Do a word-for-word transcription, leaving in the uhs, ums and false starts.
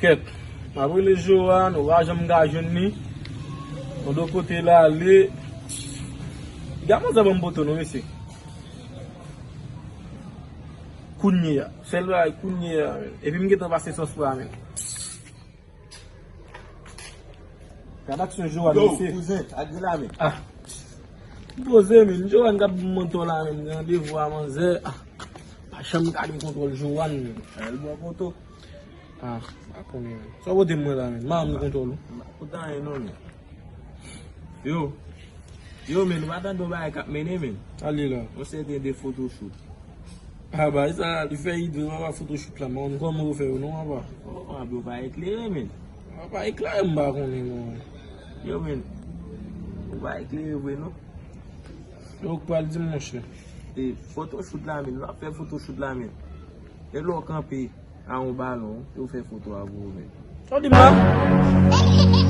Kèt, m ap rele Joanne, ou pa janm ka jwenn li. Yon do kote l ale. Gade manzè ban m poto non, mesye. Kounye a. Sèl bagay kounye a, men. Epi m gentan pase sòs pou la, men. Gade aksyon Joanne, mesye. Yo, kouzen, ak de la men. Ah. M poze, men. Joanne k ap ban m poto la, men. Randevou a manzè. Ah. Pa janm gade kontwòl Joanne, men. El bon poto. Ah, pa konnen, men. Sa w pote mwen la, men? M pa janm kontwòl ou. M pa pote anyen non, men. Yo. Yo, men, ou pa tande yon bagay k ap mennen, men? Ale la. Yon sèten de photoshoot. Ah, ba, sa, li fè ide, papa, photoshoot la, men kòman ou fè yo, non, papa? Oh, papa, yo pa eklere, men. Papa, eklere, m pa konnen, non. Yo, men. Ou pa eklere vre, non. Yo, ou pral di m, monchè. E, photoshoot la, men. Ou ap fè photoshoot la, men. E lè w kanpe a yon balon, yo fè foto avè w, men. Sa w di m la?